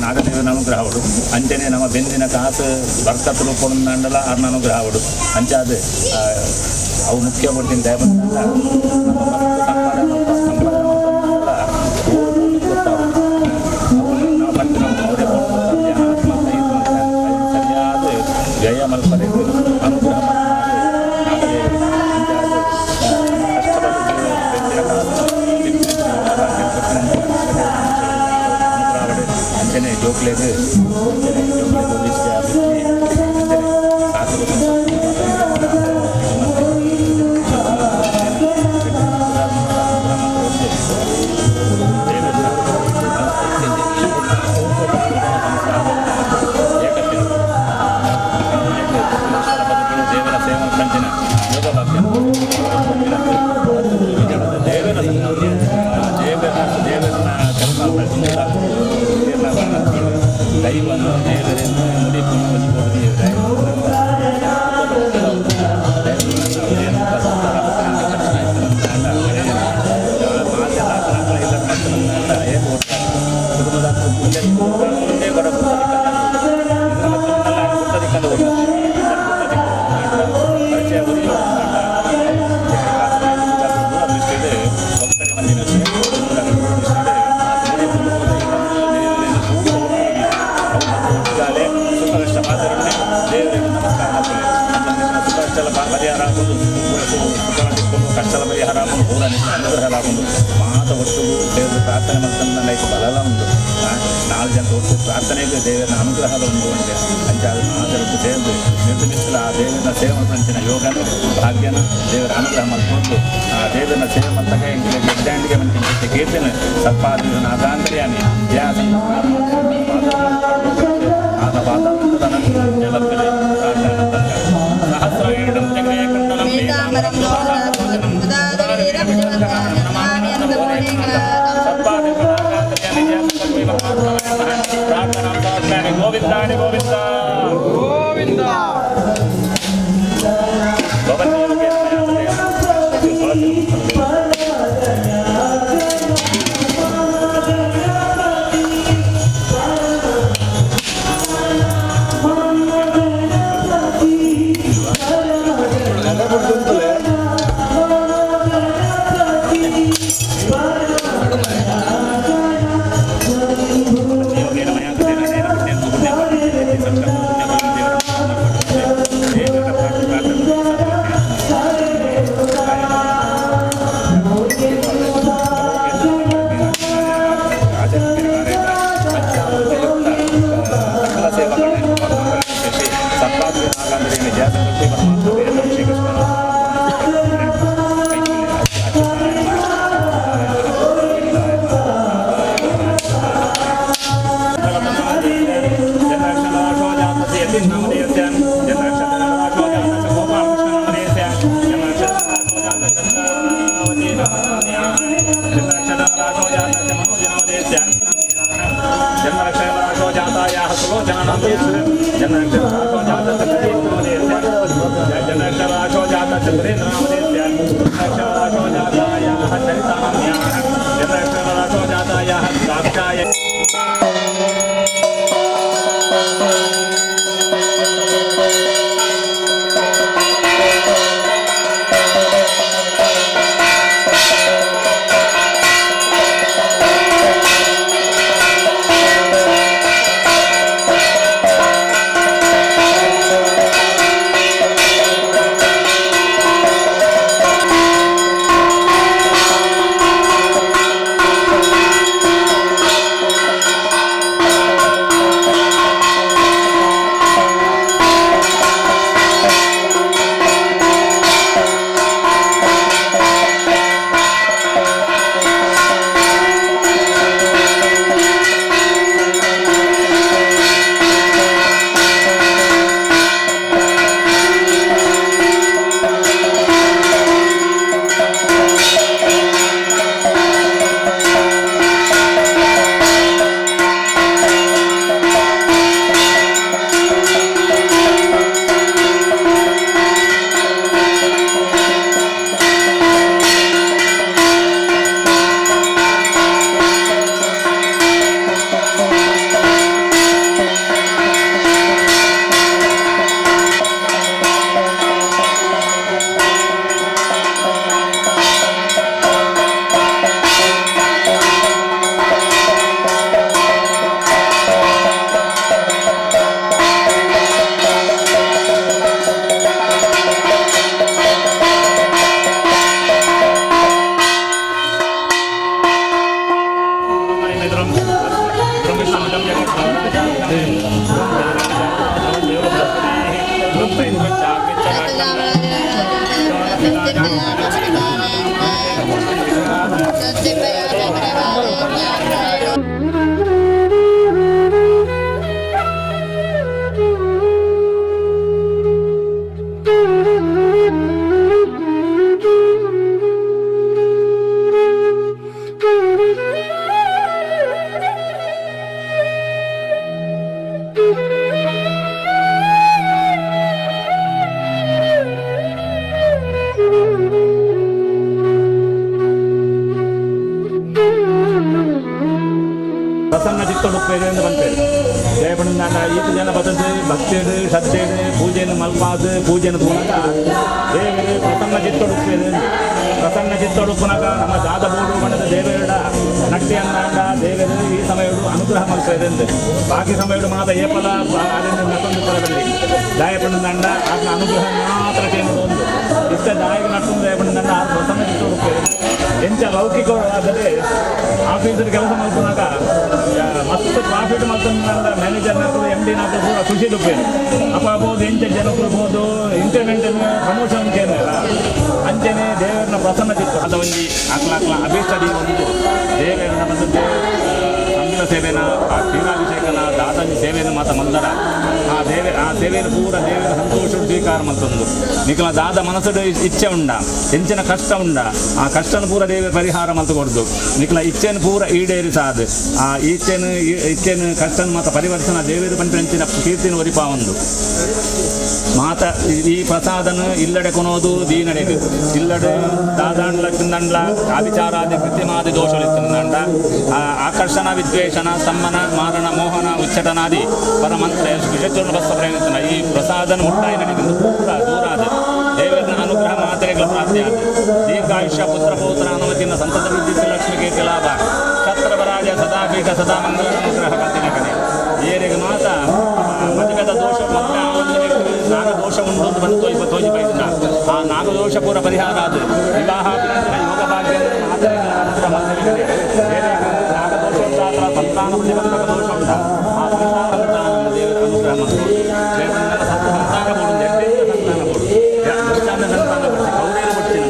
ನಾಗದೇವನ ಅನುಗ್ರಹವಡು ಅಂಚನೆ ನಮ್ಮ ಬೆಂದಿನ ಕಾಸು ಬರ್ಕತ್ತು ಪೊಡುಂದಾಂಡಲ ಅರ್ನ ಅನುಗ್ರಹವಡು ಅಂಚಾದ ಅವು ಮುಖ್ಯ ಪಡ್ತೀನಿ ದಯಬಂದ ನಮ್ಮ ಸಂಪಾದನೆ ಸಂಪಾದನೆ ಸರಿಯಾದ ವ್ಯಯ ಮಲ್ಪರೆ ಅನುಗ್ರಹ ಅಂಚನೆ ಜೋಕ್ಲೇದು ಅಂಚನೆ ಜೋಕ್ಲೇದು ಅಂಚನೆ ದೇವರ ಸೇವನ ಕಂಚಿನ ಯೋಗ ಭಾಗ್ಯ ದೇವರ ದೇವರ ದೇವರನ್ನ ದೈವನ ದೇವರನ್ನು ಮುಡಿಪು ಕಷ್ಟದ ಪರಿಹಾರ ಪೂರ ಅನುಗ್ರಹ ಆಪುಂಡು ಮಾತ ಒಟ್ಟು ದೇವರ ಪ್ರಾರ್ಥನೆ ಮಲ್ತಂದ ಐಕ್ ಬಲಲ ಉಂಡು ನಾಲ್ ಜನ ಒಟ್ಟು ಪ್ರಾರ್ಥನೆಗೆ ದೇವರ ಅನುಗ್ರಹದ ಉಂಡು ಅಂತೆ ಅಂಚ ಮಾತ ಒಟ್ಟು ಸೇರ್ದು ನಿರ್ಮಿಸಲ ಆ ದೇವರ ಸೇವೆ ಮಲ್ಪಂಚಿನ ಯೋಗನ ಭಾಗ್ಯನ ದೇವರ ಅನುಗ್ರಹ ಮಲ್ಕೊಂಡು ಆ ದೇವರನ್ನ ಸೇವೆ ಮಲ್ತಕ ಗೆಡ್ಡಾಂಡಿಗೆ ಮಂಚಿನ ಕೀರ್ತನೆ ಸರ್ಪಾದಿ ನಾಗಾಂತರ್ಯಾಮಿ ಗೋವಿಂದ ಗೋವಿಂದ ಗೋವಿಂದ. ಚಿತ್ತೊಡುಪ್ಪೇರು ಎಂದು ಪನ್ಪೇರು. ದೇಪಂಡ ಈತ ಜನ ಬತ್ತದು ಭಕ್ತಿಡು ಶ್ರದ್ಧೆಡು ಪೂಜೆಯನ್ನು ಮಲ್ಪಾದು ಪೂಜೆಯನ್ನು ತೂನಗ ದೇವರು ಪ್ರಸನ್ನ ಚಿತ್ತೊಡುಪ್ಪೇರು. ಪ್ರಸನ್ನ ಚಿತ್ತೊಡುಪ್ಪುನಗ ನಮ್ಮ ದಾದ ಬೋಡು ಬಣ್ಣದ ದೇವರುಡ ನಟ್ಟಿ ಅಂದಾಂಡ ದೇವರು ಈ ಸಮಯಡು ಅನುಗ್ರಹ ಮಲ್ಪೇರೆಂದು. ಬಾಕಿ ಸಮಯಡು ಮಾತ ಏಪಲ ಅದನ್ನು ನಟೊಂದು ಪರದಲ್ಲಿ ದಾಯಪಂಡ ಆತನ ಅನುಗ್ರಹ ಮಾತ್ರ ಕೇಂದ್ರ ಒಂದು ಇಷ್ಟ ದಾಯಕ ನಟ್ಟೊಂದು ದಯಪಂಡ ಆ ಪ್ರಸನ್ನ ಚಿತ್ತೊಡುಪ್ಪೇರು. ಎಂಚ ಲೌಕಿಕವಾದರೆ ಆಫೀಸರ್ ಕೆಲಸ ಮಲ್ಪುನಾಗ ಮಸ್ತ್ ಪ್ರಾಫಿಟ್ ಮಲ್ತಂದ ಮ್ಯಾನೇಜರ್ ನಾಕುಲು ಎಮ್ ಡಿ ನಾಕುಲು ಪೂರ ಖುಷಿ ದುಪ್ಪೇರು. ಅಪ್ಪ ಬೋದು ಎಂಚ ಜನಕ್ಕೂ ಬೋದು ಇಂಕ್ರಿಮೆಂಟ್ ಪ್ರಮೋಷನ್ ಕೇಂದ್ರ ಅಂಚನೆ ದೇವರನ್ನ ಪ್ರಸನ್ನ ಚಿತ್ತ ಅದ ಒಂಜಿ ಅಕ್ಲ ಅಭೀಷ್ಟ ಒಂದು ದೇವರನ್ನ ಬಂದದ್ದು ಸಂಘದ ಸೇವೆನ ಆ ಕ್ಷೀರಾಭಿಷೇಕನ ದಾದಂಜಿ ಸೇವೆಯನ್ನು ಮಾತ ಮಲ್ದರ ಆ ದೇವೆ ಆ ಸೇವೆಯನ್ನು ಪೂರ ದೇವರ ಸಂತೋಷ ಸ್ವೀಕಾರ ಮಲ್ತೊಂದು ನಿಕಲ ದಾದ ಮನಸ್ಸು ಇಚ್ಛೆ ಉಂಡ ಎಂಚಿನ ಕಷ್ಟ ಉಂಡ ಆ ಕಷ್ಟನ ಪೂರ ದೇವ ಪರಿಹಾರ ಮಲ್ತು ಕೊಡ್ದು ನಿಕಲ ಇಚ್ಛೆಯನ್ನು ಪೂರ ಈಡೇರಿಸಾದು ಆ ಇಚ್ಛೆನು ಇಚ್ಛೆನು ಕಷ್ಟನ ಮಾತ ಪರಿವರ್ತನ ದೇವರು ಪಂಚ ಕೀರ್ತಿನ ಒರಿಪಾ ಒಂದು ಮಾತ ಈ ಪ್ರಸಾದನ ಇಲ್ಲಡೆ ಕೊನೋದು ದೀನಡೆಗೆ ಇಲ್ಲಡೆ ದಾದಾಂಡ್ಲ ತಿಂದಂಡ್ಲ ಆಭಿಚಾರಾದಿ ಕೃತ್ಯಮಾದಿ ದೋಷಗಳು ತಿಂದಂಡ ಆಕರ್ಷಣ ವಿದ್ವೇಷಣ ಸಮ್ಮನ ಮಾರಣ ಮೋಹನ ಉಚ್ಚಟನಾದಿ ಪರಮಂತ್ರ ವಿಷಚೂರ್ಣ ಬಸ್ಸ ಪ್ರಯತ್ನ ಈ ಪ್ರಸಾದನ ಮುಟ್ಟಾಯಿ ನಡೆದು ಪೂರ ದೂರಾದ ದೇವರನ್ನ ಅನುಗ್ರಹ ಮಾತ್ರೆಗಳ ಪ್ರಾಪ್ತಿ ಆದ ದೀರ್ಘಾಯುಷ್ಯ ಪುತ್ರ ಪೌತ್ರ ಅನುಮತಿನ ಸಂತತ ವಿದ್ಯುತ್ ಲಕ್ಷ್ಮಿ ಕೀರ್ತಿ ಲಾಭ ಛತ್ರಪರಾಜ ಸದಾಪೀಠ ಸದಾ ಮಂಗಲ ಅನುಗ್ರಹ ಕಲ್ತಿನ ಕಡೆ ಏರಿಗೆ ಮಾತ ಮದುವೆದ ದೋಷ ಮತ್ತೆ ಆ ಒಂದು ನಾಗದೋಷ ಉಂಟು ಅಂತ ಬಂದು ತೋಜಿ ತೋಜಿ ಬೈದ ಆ ನಾಗದೋಷ ಪೂರ ಪರಿಹಾರ ಅದು ವಿವಾಹ ಯೋಗ ಭಾಗ್ಯ ನಾಗದೋಷ ಉಂಟಾದ್ರ ಸಂತಾನ ಪ್ರತಿಬಂಧಕ ದೋಷ ಉಂಟ ಆ ಸಂತಾನ ದೇವರ ಅನುಗ್ರಹ ಮತ್ತು ಸಂತಾನ ಬೋಡು ಸಂತಾನ ಬೋಡು ಸಂತಾನ ಬಡ್ಸಿ ಕೌರೇರು ಬಡ್ಸಿ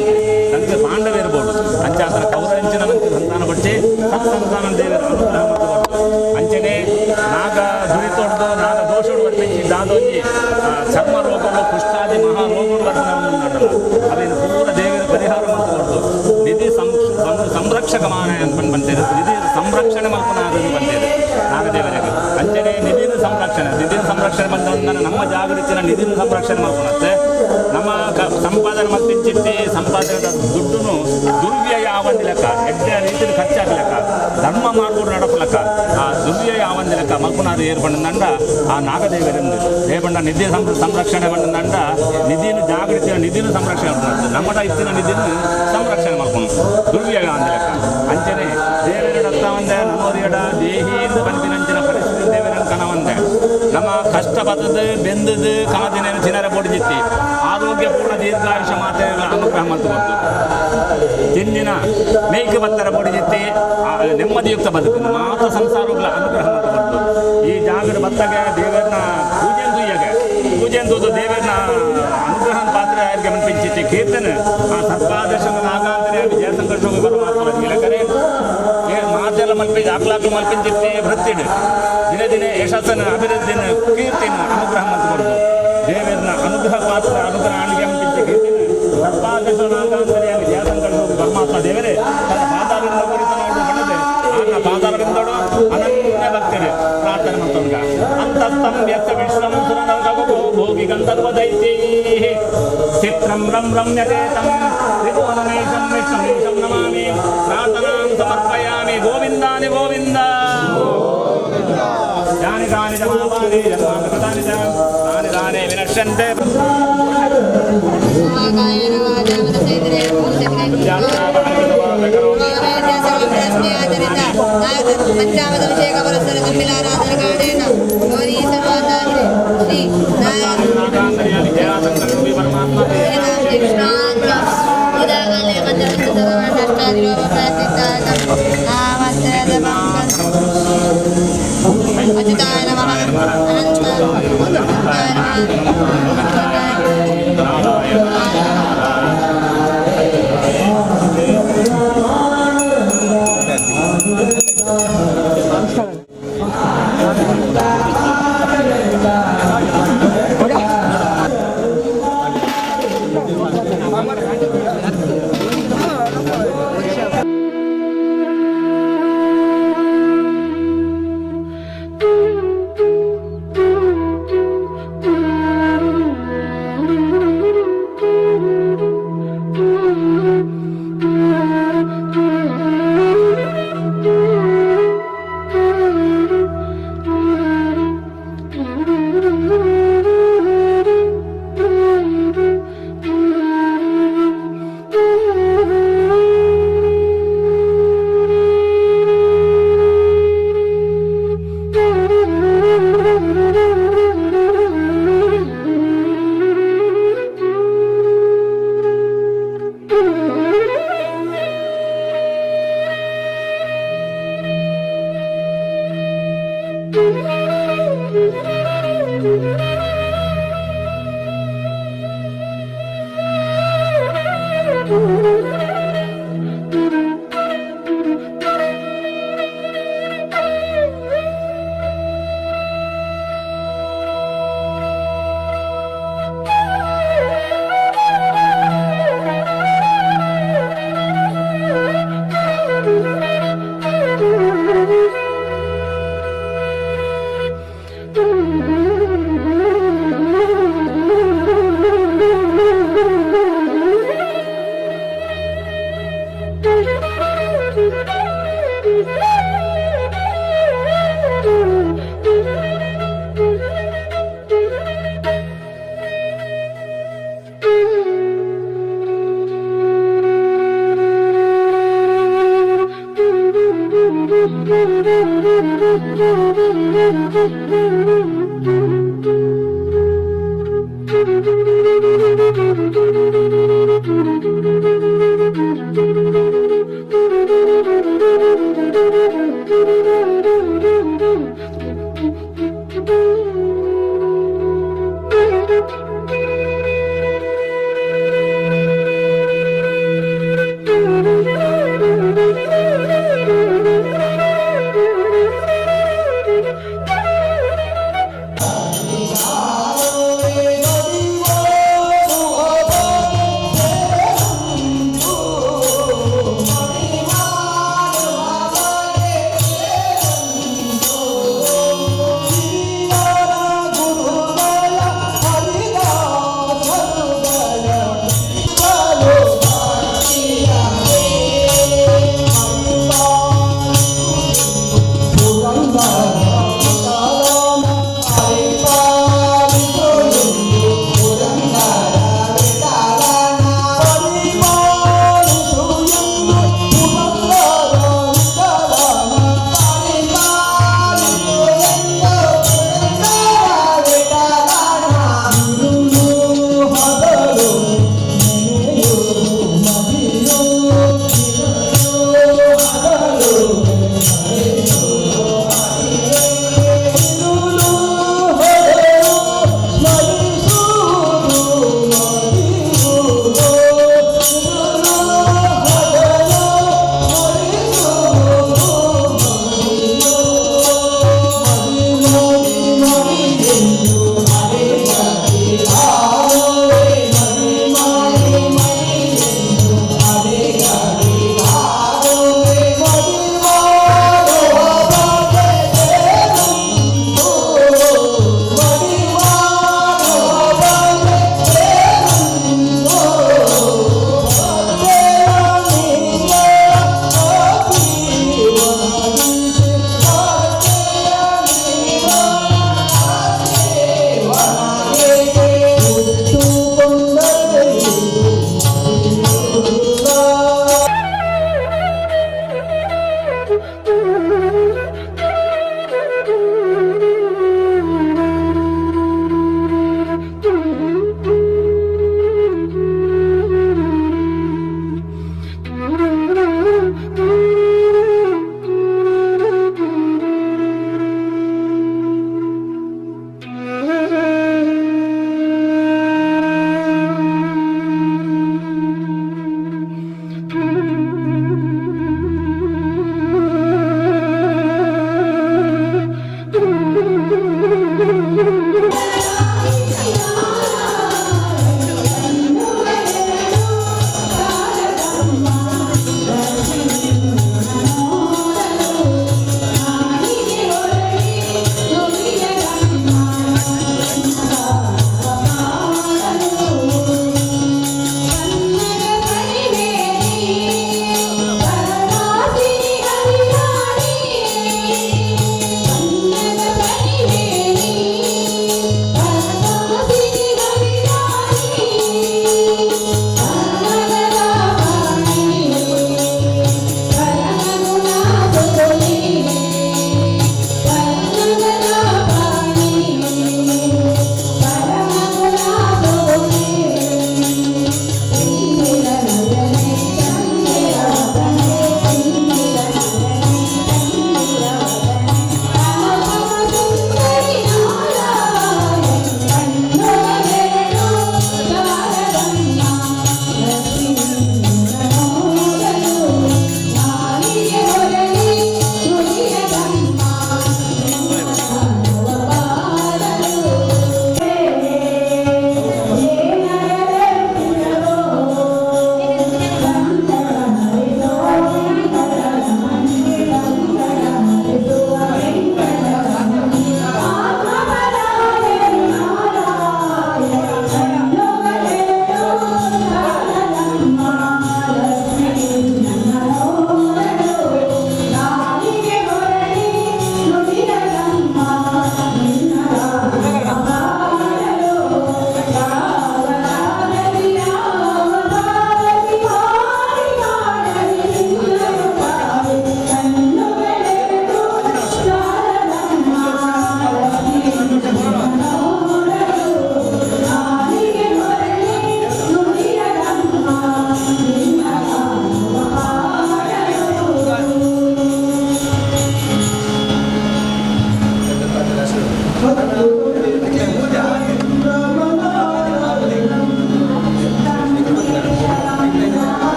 ನನಗೆ ಪಾಂಡವೇರ್ಬೋದು ಅಂಚಾತರ ಕೌರಂಚಿನ ಸಂತಾನ ಬಡ್ಸಿ ಸತ್ಸಂತಾನ ದೇವರ ಅನುಗ್ರಹ ಮತ್ತು ಅಂಚನೆ ನಾಗ ದುರಿತೊಡ್ದು ನಾಗ ದೋಷಡು ಬರ್ಪಿಂಚಿ ದಾದೋಜಿ ಚರ್ಮ ರೋಗಗಳು ಕುಷ್ಠಾದಿ ಮಹಾರೋಗಗಳು ಬರ್ಪಣ ಅದೇನು ಪೂರ ದೇವರ ಪರಿಹಾರ ಮತ್ತು ನಿಧಿ ಸಂರಕ್ಷಕ ಮಾನ ಅಂತ ಬಂತಿದೆ ನಿಧಿ ಸಂರಕ್ಷಣೆ ಮಲ್ಪನ ಅದನ್ನು ಬಂದಿದೆ ನಾಗದೇವರಿಗೆ ಅಂಚನೆ ನಿಧಿನ ಸಂರಕ್ಷಣೆ ನಿಧಿನ ಸಂರಕ್ಷಣೆ ಬಂದ ನಮ್ಮ ಜಾಗೃತಿನ ನಿಧಿನ ಸಂರಕ್ಷಣೆ ಮಲ್ಪನತ್ತೆ ನಮ್ಮ ಸಂಪಾದನೆ ಮಲ್ತಿಂಚಿತ್ತಿ ಸಂಪಾದನೆ ದುಡ್ಡುನು ದುರ್ವ್ಯಯ ಆವಂದಿ ಲೆಕ್ಕ ಎಡ್ಡೆ ರೀತಿಯಲ್ಲಿ ಖರ್ಚಾಗ್ಲೆಕ್ಕ ಧರ್ಮ ಮಾರ್ಗೋಡು ನಡಪಲಕ್ಕ ಆ ದುರ್ವ್ಯಯ ಆವಂದಿ ಲೆಕ್ಕ ಮಲ್ಪನಾರು ಏರ್ಪಂಡ ಆ ನಾಗದೇವರಿಂದ ದೇವಣ್ಣ ನಿಧಿ ಸಂರಕ್ಷಣೆ ಬಂದಂಡ ನಿಧಿನ ಜಾಗೃತಿಯ ನಿಧಿನ ಸಂರಕ್ಷಣೆ ಮಾಡ್ತಾರೆ ನಮ್ಮಡ ಇತ್ತಿನ ನಿಧಿನ ಸಂರಕ್ಷಣೆ ಮಲ್ಪನು ದುರ್ವ್ಯಯ ಅಂದ ಲೆಕ್ಕ ಅಂಚನೆ ದೇವರಡತ್ತ ಒಂದೆ ನಮ್ಮೋರಿಯಡ ದೇಹಿಯಿಂದ ಬಂದಿನಂಚಿನ ಪರಿಸ್ಥಿತಿ ದೇವರನ್ನು ಕನವಂದೆ ನಮ್ಮ ಕಷ್ಟ ಬತ್ತದು ಬೆಂದದು ಕನದಿನ ಚಿನರ ಬೋಡಿಜಿತ್ತಿ ಆರೋಗ್ಯಪೂರ್ಣ ದೀರ್ಘಾಯುಷ್ಯ ಮಾತೆ ಅನುಗ್ರಹ ಮಲ್ತು ತಿಂದಿನ ಮೇಯ್ಕ ಬತ್ತರ ಬೋಡಿಜಿತ್ತಿ ನೆಮ್ಮದಿಯುಕ್ತ ಬದುಕು ಮಾತ ಸಂಸಾರಗಳ ಅನುಗ್ರಹ ಮಲ್ತು ಈ ಜಾಗದ ಬತ್ತಗೆ ದೇವರನ್ನ ಪೂಜೆಂದು ಈಗ ಪೂಜೆಂದು ದೇವರನ್ನ ಅನುಗ್ರಹ ಪಾತ್ರ ಯಾರಿಗೆ ಮನ್ಪಿಂಚಿತ್ತಿ ಕೀರ್ತನೆ ಆ ಸರ್ಪಾದರ್ಶ ನಾಗಾಂತರೇ ಜಯಶಂಕರ್ ಪರಮಾತ್ಮ ಕರೆ ಮಾತೆಲ್ಲ ಮಲ್ಪಿ ಆಕ್ಲಾಕ್ಲು ಮಲ್ಪಿಂಚಿತ್ತಿ ವೃತ್ತಿಡು ದಿನೇ ದಿನೇ ಯಶಸ್ಸನ್ನು ಅಭಿವೃದ್ಧಿನ ಕೀರ್ತಿನ ಅನುಗ್ರಹ ಮಲ್ತು ದೇವರನ್ನ ಅನುಗ್ರಹ ಪಾತ್ರ ಅನುಗ್ರಹ ಆಣಿಗೆ ಮನ್ಪಿಂಚಿ ಕೀರ್ತಿನ ಸರ್ಪಾದರ್ಶ ನಾಗಾಂತರಿಯಾಗಿ ಜಯಶಂಕರ್ ಪರಮಾತ್ಮ ದೇವರೇ ತನ್ನ ಪಾದಾರವಿಂದ ಕುರಿತ ನೋಡು ಬಣ್ಣದೆ ಆನ ಪಾದಾರವಿಂದೋಡು ಅನನ್ಯ ಭಕ್ತರು ಪ್ರಾರ್ಥನೆ ಮಾಡ್ತವನ್ಗ ಅಂತಸ್ಥಂ ವ್ಯಕ್ತ ವಿಶ್ವಂ ಸುರನರ್ಗೋ ಭೋಗಿ ಗಂಧರ್ವ ದೈತ್ಯೈಃ ಚಿತ್ರಂ ರಂ ರಮ್ಯತೆ ತಂ ತ್ರಿಭುವನಮೇಶಂ ವಿಷ್ಣುಮೇಶಂ ನಮಾಮಿ ಪ್ರಾರ್ಥನಾಂ ಸಮರ್ಪಯಾಮಿ ಗೋವಿಂದಾನಿ ಗೋವಿಂದ ಯಾನಿ ತಾನಿ ಜಮಾವಾನಿ ಜನ್ಮಾಂತಕೃತಾನಿ ಚ ತಾನಿ ತಾನೇ ವಿನಶ್ಯಂತೆ Thank you. ಗುರುರಾಯ.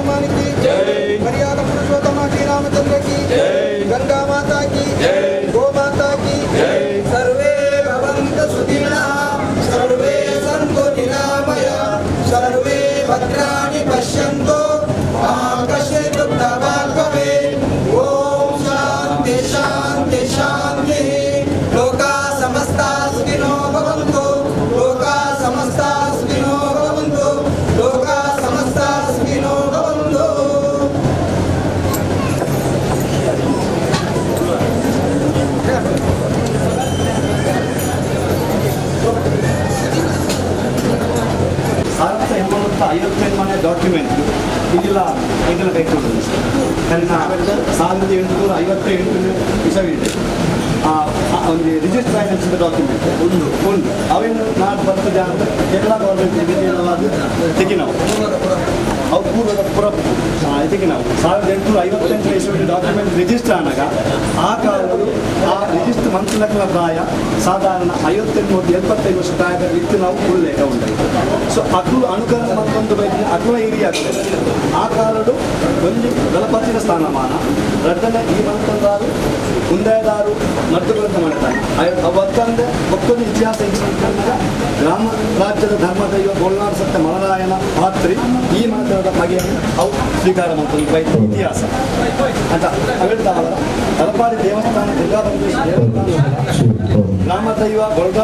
हनुमान की जय, मर्यादा पुरुषोत्तम श्री रामचंद्र की जय, गंगा माता की जय, गो माता की जय। सर्वे भवन्तु सुखिनः, सर्वे सन्तु निरामया, सर्वे भद्राणि पश्यन्तु मा कश्चित् दुःखभाग् भवेत्। ओम शांति शांति शांति। लोका समस्ता सुखिनो भवन्तु, लोका समस्ता सुखिनो भवन्तु, लोका समस्ता सुखिनो भवन्तु। 1858 ಡಾಕ್ಯುಮೆಂಟ್ ಇದೆಲ್ಲ ಇದೆಲ್ಲ ಕೈಗೊಂಡಿದೆ ಸರ್. ಕನ್ನಡ 1858 ಇಸವಿಡೆ ಒಂದು ರಿಜಿಸ್ಟರ್ ಆಯಿನ ಡಾಕ್ಯುಮೆಂಟ್ ಒಂದು ಉಂಟು. ಅವೇನು ನಾಡು 10 ಜನ ಕೇರಳ ಗೌರ್ಮೆಂಟ್ ತೆಗಿನವು ಅವು ಪೂರ್ವದ ಪುರಪ್ಪು ತೆಗಿನವು 1858 ಇಸವಿ ಡಾಕ್ಯುಮೆಂಟ್ ರಿಜಿಸ್ಟರ್ ಆನಾಗ ಆ ಕಾಲದಲ್ಲಿ ಆ ರಿಜಿಸ್ಟರ್ ಮಂತ್ಲಕ್ಕನ ಪ್ರಾಯ ಸಾಧಾರಣ 58 75 ವರ್ಷ ಪ್ರಾಯದ ಇತ್ತು ನಾವು ಉಲ್ಲೇಖ ಉಂಟಾಯಿತು. ಸೊ ಅಕ್ಲು ಅನುಕರಣ ಮತ್ತೊಂದು ಬೈದಿನ ಅಕ್ಲ ಹಿರಿಯ ಆ ಕಾಲಡು ಒಂದು ದಳಪತಿನ ಸ್ಥಾನಮಾನ ರಡ್ಡನೆ ಈ ಮಂತಂದಾರು ಉಂದಾಯದಾರು ಮದ್ದುಗಳಂತ ಮಾಡ್ತಾನೆ. ಅವತ್ತಂದೆ ಒಕ್ಕೊಂದು ಇತಿಹಾಸ ಗ್ರಾಮ ರಾಜ್ಯದ ಧರ್ಮದೈವ ಗೋಲ್ನಾಡು ಸತ್ಯ ಮಲರಾಯನ ಪಾತ್ರಿ ಈ ಮಾತನಾದ ಬಗೆಯನ್ನು ಅವು ಸ್ವೀಕಾರ ಮಾಡ್ತದೆ ಬೈದ ಇತಿಹಾಸ ಅಂತ ಅವೆಳ್ತಾವಲ್ಲ. ತಲಪಾಡಿ ದೇವಸ್ಥಾನ ದುರ್ಗಾ ಪರಮೇಶ್ವರ ದೇವಸ್ಥಾನ ಗ್ರಾಮದೈವ ಗೊಲ್ಡ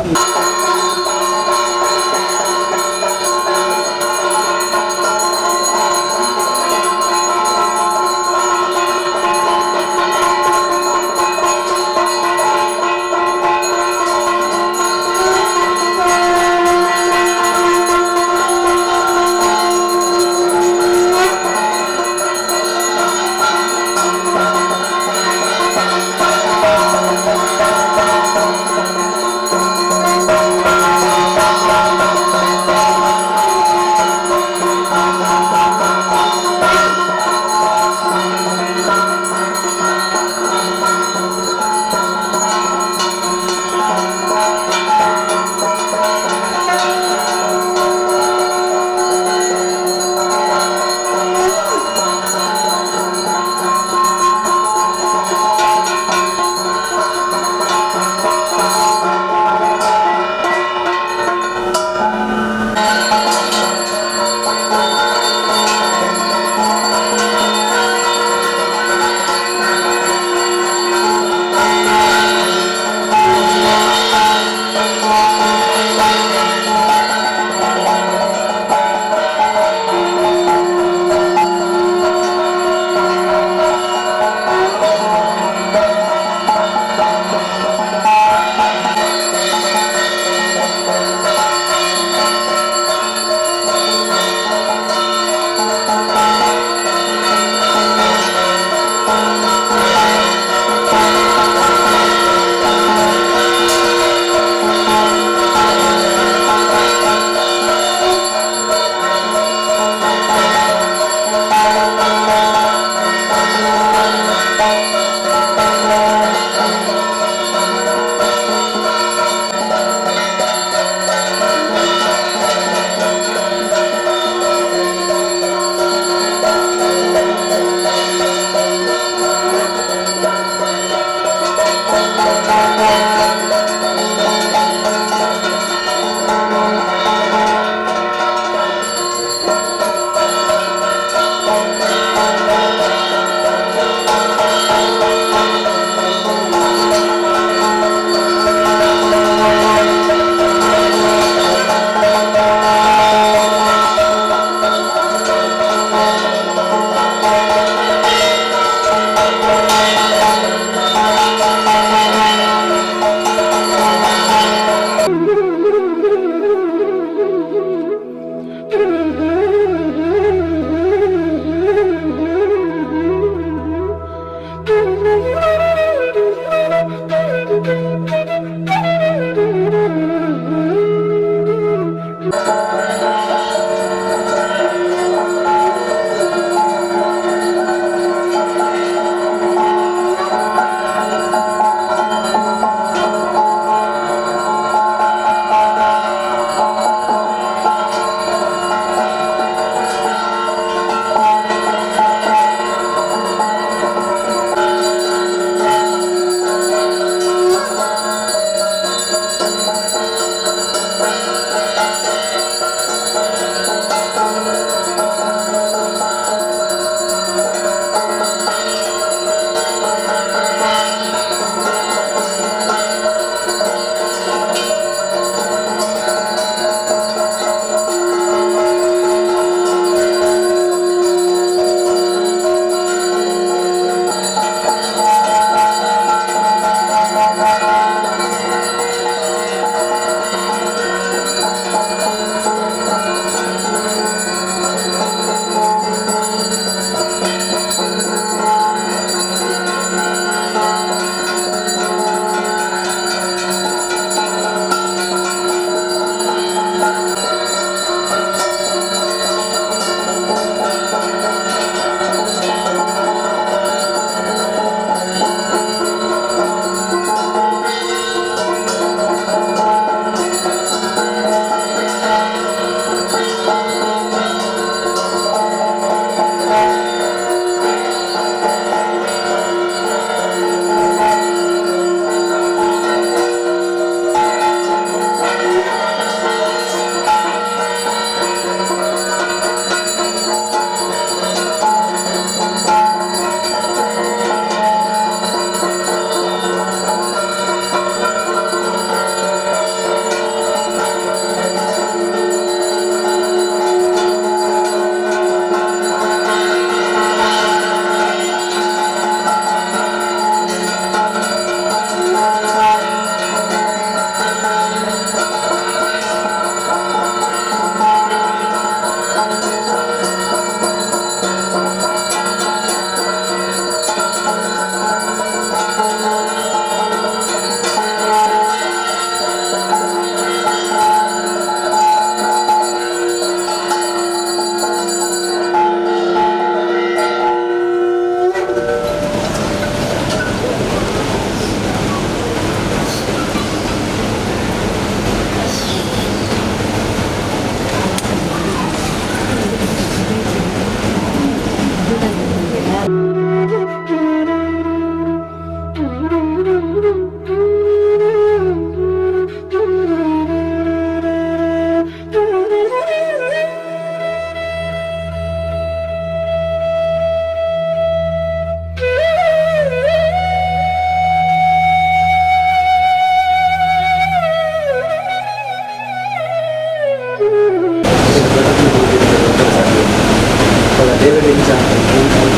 ಅಂಚ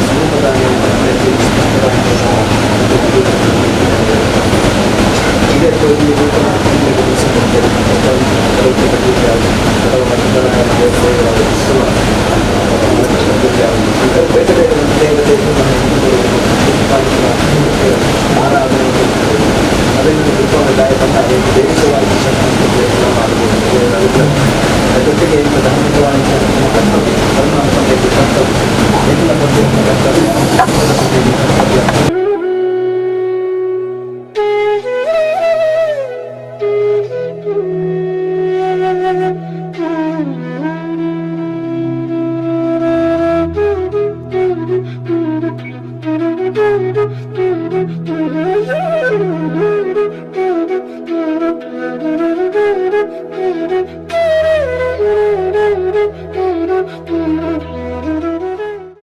ಸ್ವರೂಪದಾನಿ ಇದಕ್ಕೆ ಈ ರೂಪನ ಬೇತೆ ಬೇತೆ ದೇವತೆ ಆರಾಧನೆ ಅದನ್ನು ರೂಪದ ಬಂದ ದೈವಿಕವಾಗಿ ಶಕ್ತಿ ಮಾಡಬಹುದು ದೇವರ ಅನುಗ್ರಹ. ಜೊತೆಗೆ ಈಗ ಧಾರ್ಮಿಕವಾಗಿ ನಮ್ಮ ಕರ್ತವ್ಯ, ಧರ್ಮ ಕರ್ತವ್ಯ, ಎಂದಿನ ಕರ್ತವ್ಯ, ಕರ್ತವ್ಯ.